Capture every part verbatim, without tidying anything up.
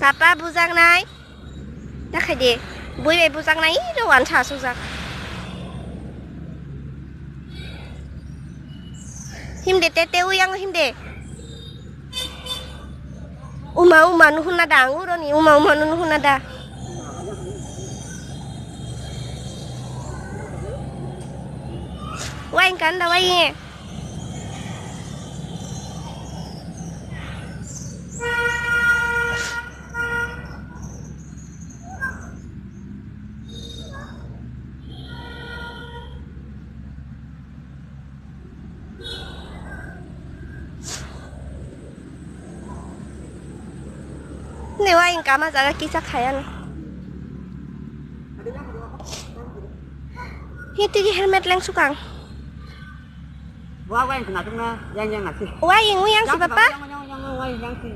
Papa bujaknai. Takhai de. Bui bai bujaknai iro wansa asukjak. Himde tete uyang himde. Uma uma nuhuna da ang uroni uma uma nuhuna da. Wain kanda wain. Newa ingkama jaga kisa khayang. Hiti helmet leng sukang. Wa wa yang kena tungna yang yang nasi. Wa yang yang si papa. Yang yang yang wa yang si.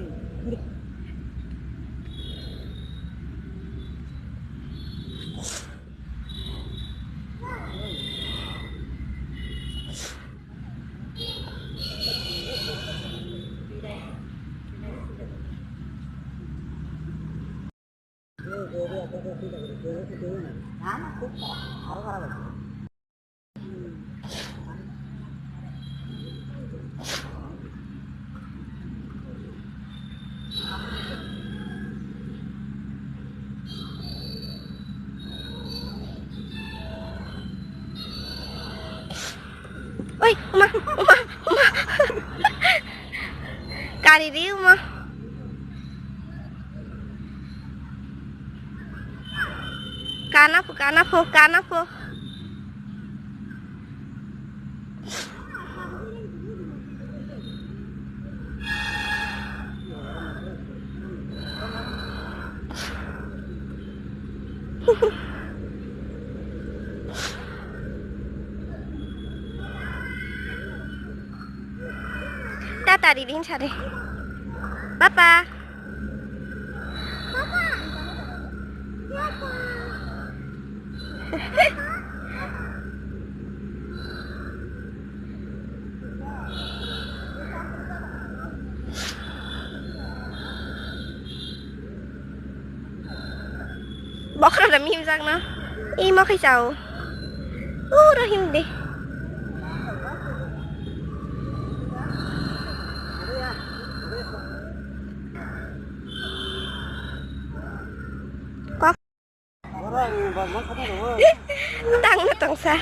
Oi, uma, uma, uma. Kari ri uma. Kana pho, kana pho, kana pho. Tata ri din sare. Papa. Bokhorok da mihim jak no. Imo khai chao. Uro him de. Kok. Tang na tong sa.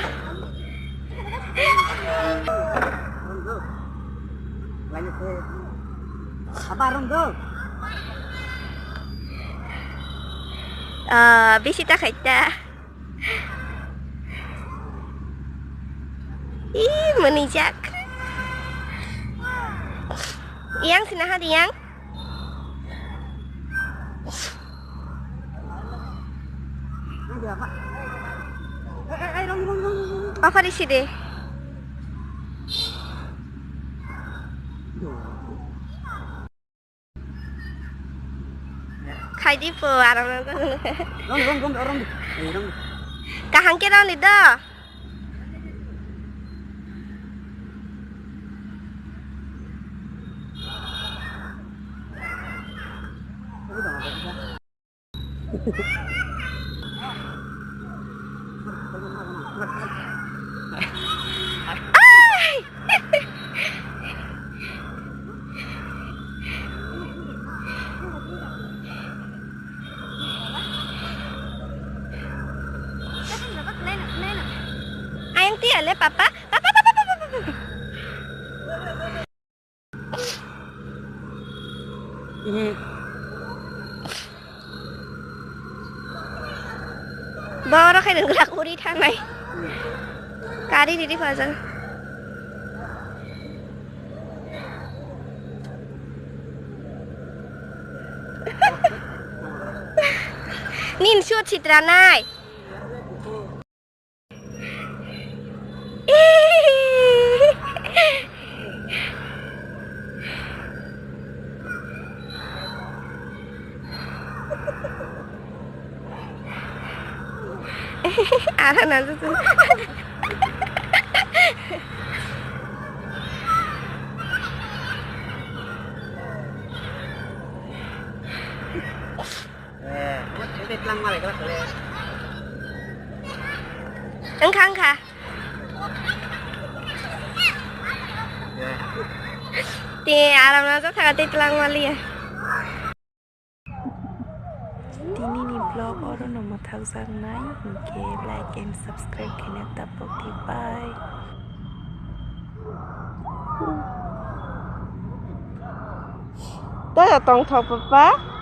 Sabar rong do. Ah, bisi ta khai ta. Ih, mwnwijak. Yang sini hadi yang. Apa di sini? Khaidi po, aram nang. Rong, rong, rong, rong. Eh, rong. Kaham ke rong ni do. Ayang tiya le papa, papa, papa, papa, papa. Boro khai nang glak uri thanai. Kari riri phajan. Nin sut sitra nai. Ara na tu. Wngkha, wngkha. Tei aram na jathaga tei twlang maliya. Tini ni vlog oro no mwthakjaknai, hinkhe like and subscribe khaina tapok di, bye. Tei tongthok papa.